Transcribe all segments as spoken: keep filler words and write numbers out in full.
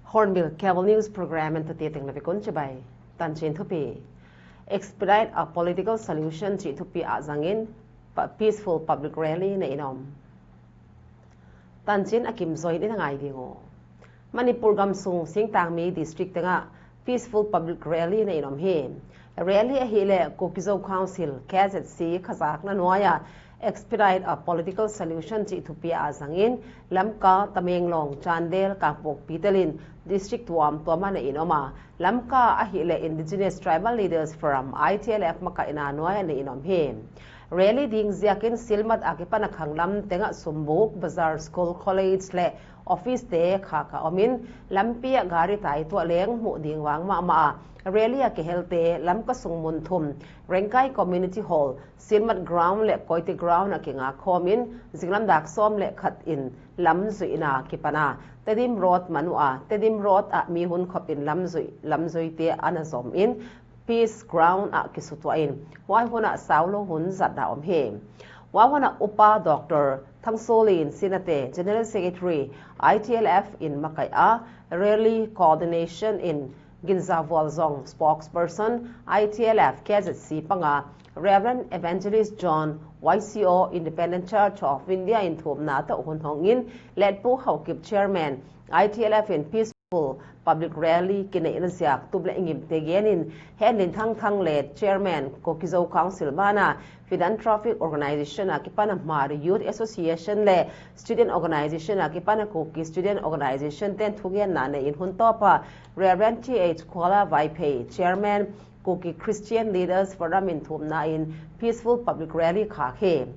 Hornbill Cable News Program en tuate teng na vekun chibai. Tanchin thupi. Expedite a political solution chih thupi a zangin pa-, peaceful public rally na in om. Tanchin a kim zoin i na ngai ding uh. Manipur gamsung singtangmi district tengah peaceful public rally na in om hi. Rally ahihleh Kuki-Zo Council, K Z C, khazakna nuaia expedite a political solution chih thupi a zangin Lamka, Tamenglong, Chandel, Kangpokpi telin district tuamtuam ah na in om a, Lamka ahihleh Indigenous Tribal Leaders Forum, I T L F, makaihna nuaia na in om hi. Rally ding ziakin Silmat akipana khanglam tengah Sumbuk, Bazar, School, College leh office te khak a omin, lampi ah gari taituah leng hmuh ding vang mahmah a, rally a kihelte Lamka sung mun thum, Rengkai Community Hall, Silmat Ground leh Koite Ground a kinga khawmin, zinglam dak sawm leh khat in lam zuihna kipan a, Tedim Road man uah, Tedim Road ah mi hun khopin lam zui, lam zuite ana zom in, Peace Ground ah kisutuah in, huai hun ah saulou hun zatna om hi. Huai hun ah Upa Doctor Thangsolin Sinate, General Secretary, I T L F in makaih a, rally coordination in Ginza Vualzong, spokesperson, I T L F, K Z C pang a, Reverend Evangelist John, Y C O, Independent Church of India in thumna toh hun hongin, Letpu Haokip, Chairman, I T L F in peaceful public rally kineihna ziak tup leh ngimte genin, Henlin Thangthang leh Chairman, Kuki-Zo Council bana, Philanthropic Organization akipana Hmar Youth Association leh Student Organization akipana Kuki Student Organization ten thugenna nei in hun tawpa Reverend T H Kuala Vaiphei, Chairman, Kuki Christian Leaders Forum in thumna in peaceful public rally khak hi.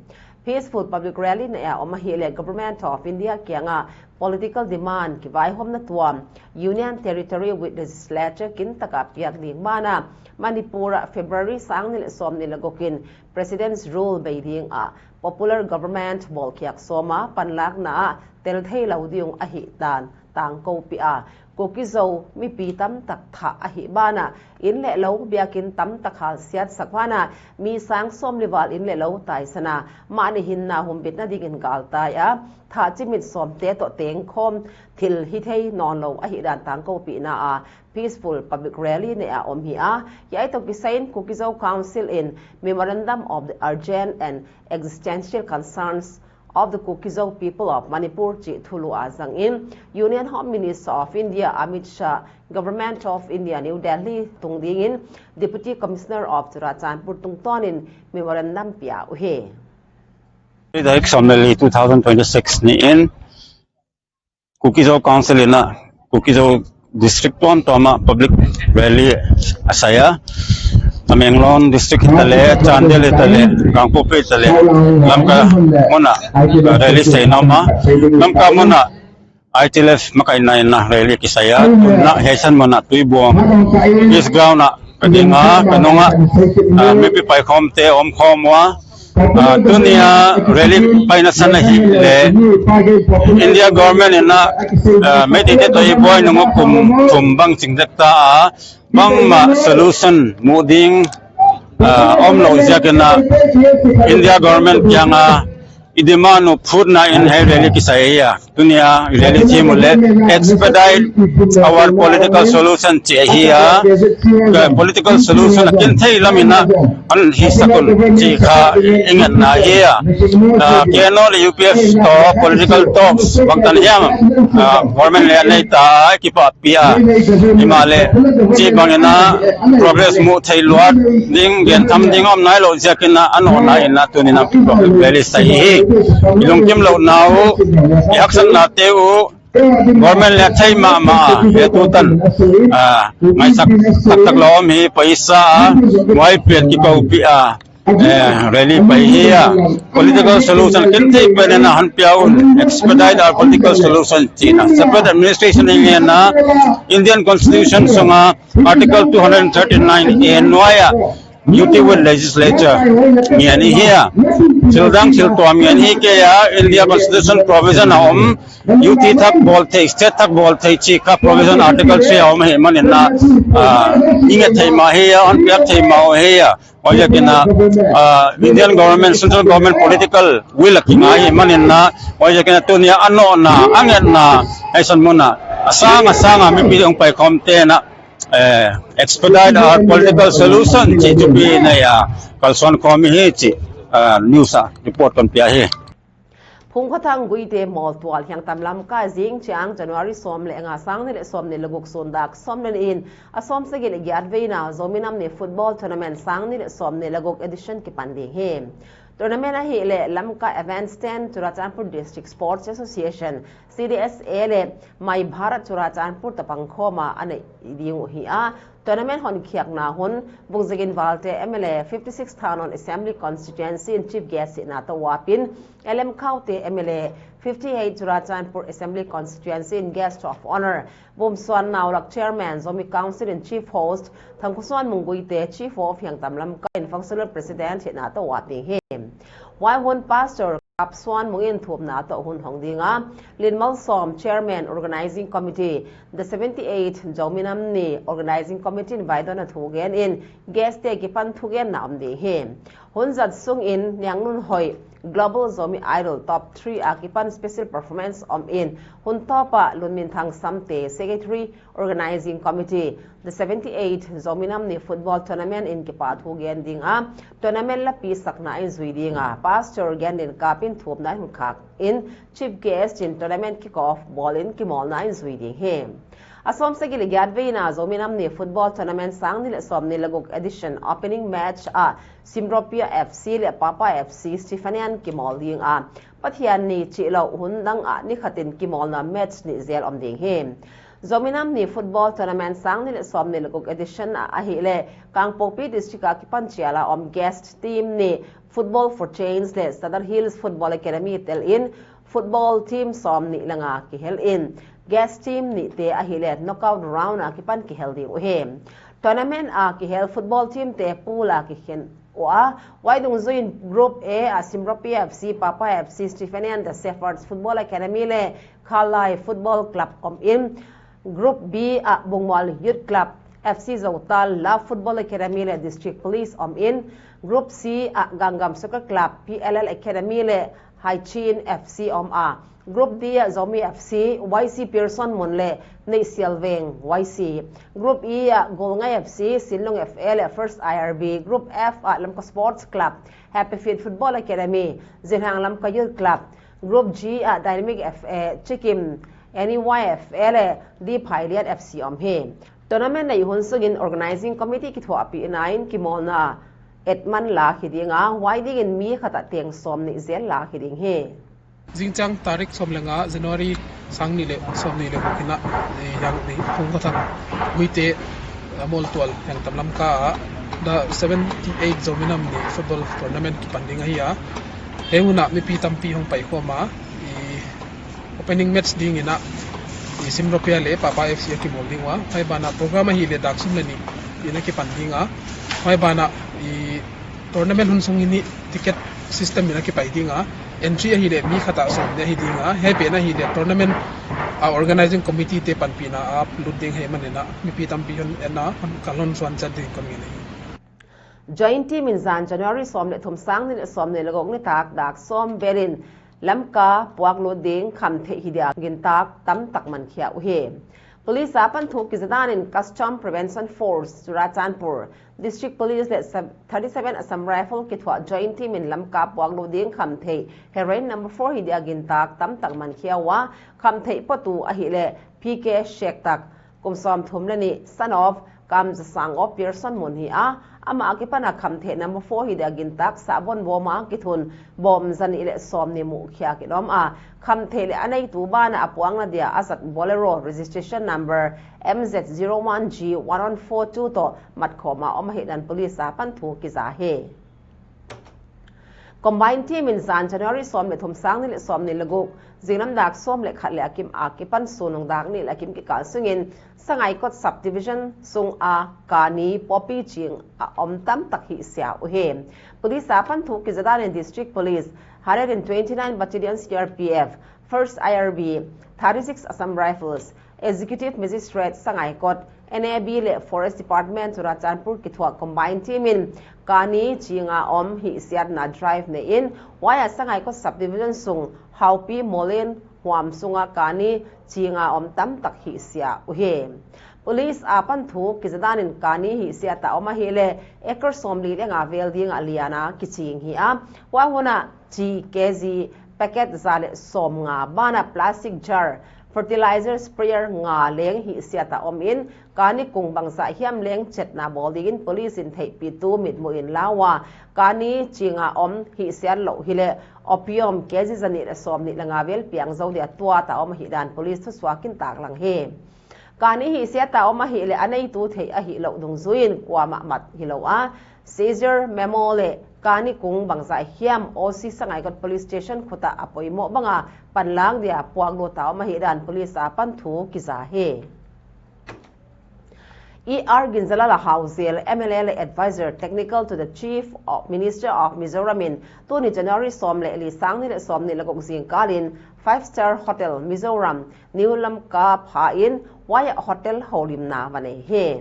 Peaceful public rally na a om ahihleh Government of India kianga political demand kivaihawmna tuam, Union Territory with Legislature kintaka piak ding bana, Manipur ah February sang nih leh sawmnih leh guk in President's Rule bei ding a, popular government bawlkhiak sawma panlakna ah tel theilou ding ahihdan tangkoupih a, Kuki-Zo mipi tamtak thah ahih bana, inn leh lou biakinn tamtak halsiatsak bana, mi sang sawmli val inn leh lou taisana, mahni hinna humbitna dingin galtai a, thah chimit sawmte toh tengkhawm thil hithei nawnlou ahihdan tangkoupihna a, peaceful public rally na a om hi a, hiai toh kisaiin Kuki-Zo Council in Memorandum of the Urgent and Existential Concerns of the Kuki-Zo People of Manipur chih thulu a zangin, Union Home Minister of India Amit Shah, Government of India New Delhi tung dingin, Deputy Commissioner of Churachandpur tungtawnin memorandum pia uhi. Tarik sawmli two thousand twenty-six ni in, Kuki-Zo Council in a Kuki-Zo district tuamtuam ah public rally a sai a. Tamenglong district hitaleh, Chandel hitaleh, Kangpokpi hitaleh, Lamka mun ah rally sai na om a. Lamka mun ah I T L F makaihna in a rally kisai a. Tuna hiai san mun ah Tuibuong Peace Ground ah ka ding a, ka nung ah, ah, mipi paikhawmte omkhawm ua. Ah, tuni a rally paina san ahihleh India government in a, ah, Meiteite toh i buai nung uh kum, kum bang ching dek ta a, bangmah solution muh ding, ah, omlou ziakin a India government kianga i demand uh phutna in hiai rally kisai ahi a. Tuni a rally theme uh leh expedite our political solution chih ahi a. Ka political solution a kinthei lam in a hon hisak un chih kha i ngetna ahi a. Ah, K N O leh U P F toh political talks bangtan hiam, ah, government leh nei ta, kipahpih a. Himahleh chih bangin a progress muh theih luat ding, gentham ding om nailou ziakin a, a nawna in a tuni in a public rally sai hi. I lungkimlouhna uh, i haksatnate uh, government leh thei mahmah a, he tutan, ah, ngaisak taktak lou om hi, paisa a, muai piat kikoupih a, eh, rally pai hi a. Political solution kinthei pen in a hon pia un, expedite our political solution chihna. Separate administration in a, Indian Constitution sunga Article two hundred thirty-nine A nuai a U T with legislature ngen i hi a. Thil dang thil tuam ngen hi kei a, India Constitution provision a om, U T thak bawl theih, state thak bawl theih chih kha provision article three a om ahih manin a, ah, i nget theih mah hi a, hon piak theih mah hi a. Huaiziakin a, ah, Indian government, central government political will a kinga ahih manin a, huaiziakin a tuni a a nawhna, a ngetna, ei san mun a, a sang a sang a mipi hong paikhawm te'n a, eh, expedite our political solution chih thupi nei a, kalsuan khawm i hi chih, ah, news a report kon pia hi. Phungkhothang Guite Mawltual Hiangtam Lamka zing chiang January sawm leh nga, sang nih leh sawmnih leh guk, sun dak sawm leh nih in a sawmsagih leh giat veina Zomi Nam Ni Football Tournament sang nih leh sawmnih leh guk edition kipan ding hi. Tournament ahihleh Lamka Events Tent, Churachandpur District Sports Association, C D S A leh My Bharat Churachandpur toh pangkhawm a a neih ding uh hi a, tournament honkhiakna hun Bungzagin Valte M L A fifty six Thanon Assembly Constituency in chief guest hihna toh uap in, L M Khaute M L A fifty eight Churachandpur Assembly Constituency in guest of honour, Bumsuan Naulak Chairman, Zomi Council in chief host, Thangkhusuan Mung Guite Chief of Hiangtam Lamka in functional president hihna toh uap ding hi. Huai hun Pastor Kapsuan Mung in thumna toh hun hong ding a, Linmalsawm Chairman Organising Committee, The seventy eight Zomi Nam Ni Organising Committee in vaidawnna thugen in guest te kipan thugenna om ding hi. Hun zat sungin Niangnunhoih Global Zomi Idol Top three a kipan special performance om in, hun tawp a Lunminthang Samte Secretary Organising Committee, The seventy eight Zomi Nam Ni Football Tournament in kipahthu gen ding a, tournament lapi sakna in zui ding a, Pastor Gendin Kap in thumna hun khak in chief guest in tournament kick off bawl in kimawlna in zui ding hi. A sawmsagih leh giat veina Zomi Nam Ni Football Tournament sang nih leh sawmnih leh guk edition opening match a Simropia F C leh Papa F C Stephanian kimawl ding a, Pathian ni chihlouh hun dang a ni khat in kimawlna match nih zel om ding hi. Zomi Nam Ni Football Tournament sang nih leh sawmnih leh guk edition a ahihleh Kangpokpi District a kipan chial a om guest team nih Football for Change leh Sadar Hills Football Academy tel in football team sawmnih leh nga kihel in, guest team nihte ahihleh knockout round a kipan kihel ding uhi. Tournament a kihel football team te pool a kikhen ua, huai dungzui in Group A a Simropia F C, Papa F C, Stephanian The Shepherds Football Academy leh Khalai Football Club om in, Group B a Bungmual Youth Club, F C Zotal, Love Football Academy leh District Police om in, Group C a Gangnam Soccer Club, P L L Academy leh Haichin F C om a, Group D a Zomi F C, Y C Pearson Mun leh Neihsialveng Y C, Group E a Golngai F C, Sinlung F A leh First I R B, Group F a Lamka Sports Club, Happy Fit Football Academy, Zeliang Lamka Youth Club, Group G a Dynamic F A, Chikim, N E Y F A leh D Phailian F C om hi. Tournament neih hun sungin Organising Committee kithuahpihna in kimawlna et man lak hi ding a, huai dingin mi khat a teng sawmnih zel lak hi ding hi. Zingchiang tarik sawm leh nga January sang nih leh sawmnih leh guk in a, eh, hiang ni Phungkhothang Guite, eh, Mawltual Hiangtam Lamka a The seventy eight Zomi Nam Ni Football Tournament kipan ding ahi a. Hiai hun ah mipi tampi hong paikhawm a, i opening match dingin a, i Simropia leh Papa F C a kimawl ding ua. Huai banah program ahihleh dak sawm leh nih in a kipan ding a. Huai banah i tournament hun sungin i ticket system in a kipai ding a. Entry ahihleh mi khat a sawmnih ahi ding a. Hiai pen ahihleh tournament a Organising Committee te panpihna a lut ding ahih manin a, mipi tampi hon en a, hon kal hon suan chiat ding kon ngen ahi. Joint team in zan January sawm leh thum, sang nih leh sawmnih leh guk nitak dak sawm vel in Lamka puaklut ding khamtheih hi dia gintak tamtak mankhia uhi. Police apan thu kiza dan in Custom Prevention Force Churachandpur, District Police leh thirty seven Assam Rifle kithuah Joint Team in Lamka puaklut ding khamtheih heroin number four hi dia gintak tamtak mankhia ua, khamtheih potu ahihleh P K Shektak, kum sawmthum leh nih, son of Kamzasang of Pearson Mun hi a, amah akipan a khamtheih number four hi dia gintak sahbon bawm a kithun bawm zanih leh sawmnih muhkhiak in om a, khamtheih leh a neitu banah a puakna dia a zat Bolero registration number M Z zero one G one one four two toh matkhawm a om ahihdan police apan thu kiza hi. Combined team in zan January sawm leh thum, sang nih leh sawmnih leh guk, zinglam dak sawm leh khat leh a kim akipan sun nung dak nih leh a kim kikal sungin Sangaikot Subdivision sunga Kani Poppy Ching a om tamtak hihsia uhi. Police apan thu kiza danin District Police, hundred and twenty-nine Battalion C R P F, First I R B, thirty-six Assam Rifles, Executive Magistrate Sangaikot, N A B leh Forest Department Churachandpur kithuah combined team in Kani Chinga om hihsiatna drive nei in, huai a Sangaikot Subdivision sung Haupi Molen huam sunga Kani Chinga om tamtak hihsia uhi. Police apan thu kiza danin Kani hihsiat a om ahihleh acre sawmli leh nga vel ding a liana kiching hi a, huai hun a chi K G packet za leh sawmnga banah plastic jar, fertilizer sprayer nga leng hihsiat a om in, Kani kung bangzah hiam leng chetna bawl dingin police in theihpihtu mitmuh in la ua, Kani Chinga om hihsiat louh hileh opium K G zanih leh sawmnih leh nga vel piang zou dia tuat a om ahihdan police thusuak in taklang hi. Kani hihsiat a om ahihleh a neitu theih ahihlouh dungzuiin kuamah mat hilou a, seizure memo leh Kani kung bangzah hiam O C Sangaikot Police Station khut a a poimoh banga panlak dia puaklut a om ahihdan police apan thu kiza hi. E R Ginzalala Hauzel, M L A leh Advisor Technical to the Chief Minister of Mizoram in tuni January sawm leh li, sang nih leh sawmnih leh guk zingkal in Five Star Hotel Mizoram, New Lamka pha in huai ah hotel houlimna va nei hi.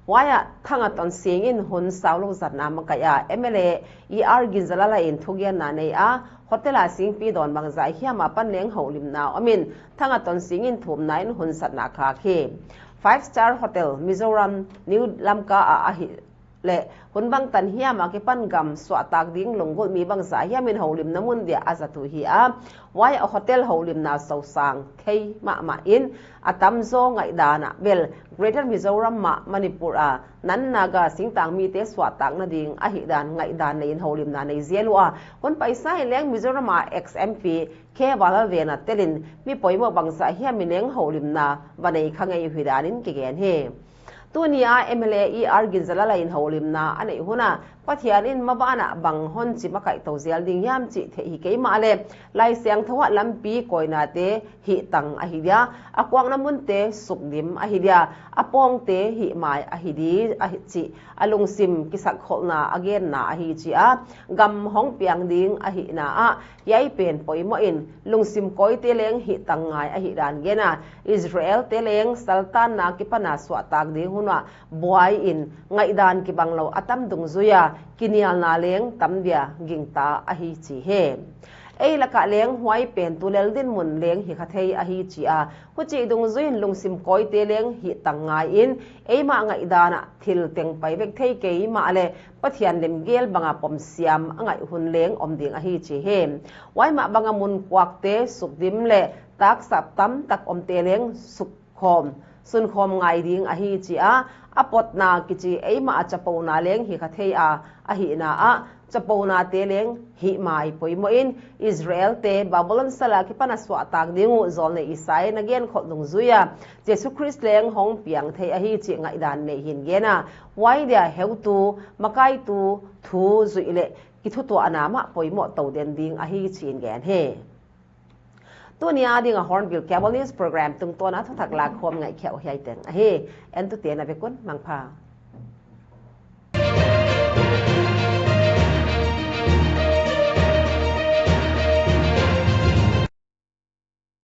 Huai ah Thangatonsing in hun saulou zatna makaih a M L A E R Ginzalala in thugenna nei a, hotel a singpi dawn bangzah hiam apan leng houlimna om in, Thangatonsing in thumna in hun satna khak hi. Five Star Hotel Mizoram, New Lamka a ahihleh hun bangtan hiam akipan gam suahtak ding lunggulh mi bangzah hiam in houlimna mun dia a zat uhi a, huai ah hotel houlimna sousang thei mahmah in, a tamzaw ngaihdan a bel Greater Mizoram mah Manipur a Non-Naga singtang mite suahtakna ding ahihdan ngaihdan nei in houlimna nei zel ua, hun paisa in leng Mizoram a ex M P K Vanlalvena tel in mi poimoh bangzah hiam in leng houlimna va nei kha ngei uhi dan in kigen hi. Tuni a M L A E R Ginzalala in houlimna a neih hun a Pathian in maban ah bang hon chi makaih tou zel ding hiam chih theih hi kei mahleh, Laisiangthou ah lampi kawinate hihtang ahi dia, a kuakna munte sukdim ahi dia, a pawngte hihmai ahi di ahi chih a lungsim kisakkholhna a genna ahi chi a, gam hong piang ding ahihna ah hiai pen poimoh in lungsim kawite leng hihtang ngai ahihdan gen a, Israel te leng saltanna kipana suahtak ding hun ah buai in ngaihdan kibanglou a tam dungzui a kinialna leng tam dia gingta ahi chi hi. Ei lak ah leng huai pen tulel dinmun leng hi kha thei ahi chi a, huchih dungzui in lungsim kawite leng hihtang ngai in, eimah ngaihdan ah thil teng pai vek thei kei mahleh Pathian lemgel banga pomsiam a ngaih hun leng om ding ahi chi hi. Huai mah banga mun kuakte sukdim leh taksap tamtak omte leng sukkhawm, sunkhawm ngai ding ahi chi a, a potna kichi eimah a chapouna leng hi kha thei a, ahihna ah chapounate leng hihmai poimoh in, Israel te Babylon sal a kipana suahtak ding uh zawlnei Isai in a genkholh dungzui a Jesu Khrist leng hong piang thei ahi chih ngaihdan nei hi in gen a, huai dia heutu, makaitu, thu zuih leh kithutuahna mah poimoh tou den ding ahi chi in gen hi. Tuni a ding a Hornbill Cable News Program tungtawn a thuthak lakkhawm ngaihkhiak uh hiai teng ahi. Entute na vek un mangpha.